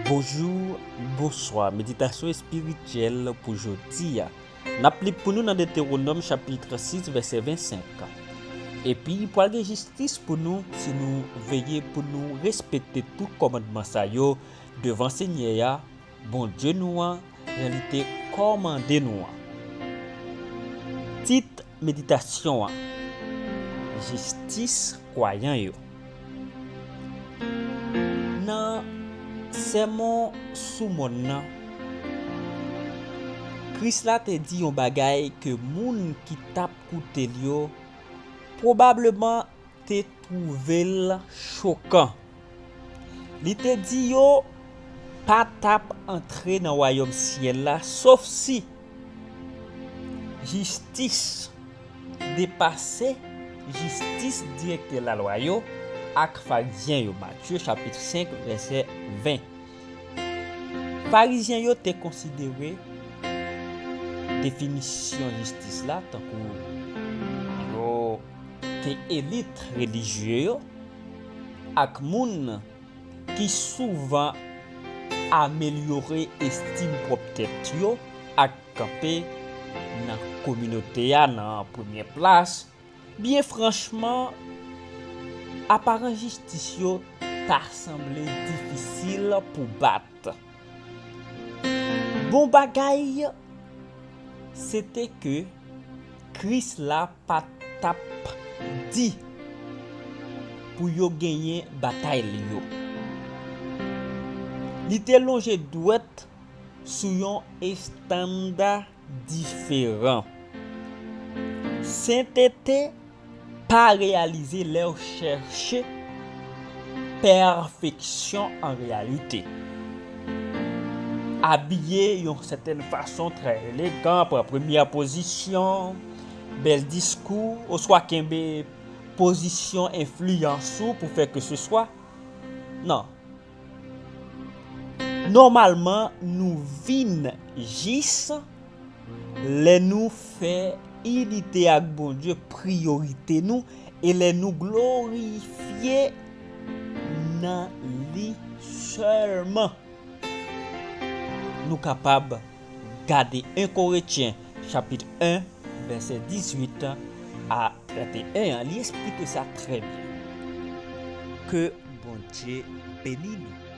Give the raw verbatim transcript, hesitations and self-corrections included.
Bonjou, bonswa. Meditasyon espirityèl pou jodi a. N ap li pou nou nan Detewonòm chapit sis, vèsè vennsenk. Epi, pral gen jistis pou nou si nou veye pou nou respekte tout kòmandman sa yo devan Senyè a, Bondye nou an, jan li te kòmande nou an. Tit meditasyon an: Jistis kwayan yo. Nan Sèmon sou Mòn nan, Kris la te di yon bagay ke moun ki t ap koute l yo pwobableman te twouve l chokan. Li te di yo pa t ap antre nan wayòm syèl la, sof si jistis depase jistis dirèktè lalwa yo ak Farizyen yo. Matye chapit senk, vèsè ven. Farizyen yo te konsidere definisyon jistis la tankou yo te elit relijye yo ak moun ki souvan amelyore estim pwòp tèt yo ak kanpe nan kominote a nan premyè plas. Byen franchman, aparan jistis yo ta sanble difisil pou bat. Bon bagay, se te ke Kris la pa t ap di pou yo genyen batay li yo. Li te lonje dwèt sou yon estanda diferan. Sentete pa reyalize lè w chèche pèfeksyon an reyalite. Abiye yon sètèn fason trè elegan, pran premyè pozisyon, bèl diskou, oswa kenbe pozisyon enfliyans ou pou fè ke se swa. Non. Nòmalman, nou vin jis lè nou fè inite ak Bondye priyorite nou e lè nou glorifye nan li sèlman. Nou kapab gade en Korentyen chapit en, vèsè dizuit a trannteyen an, li esplike sa trè byen. Ke Bondye beni nou.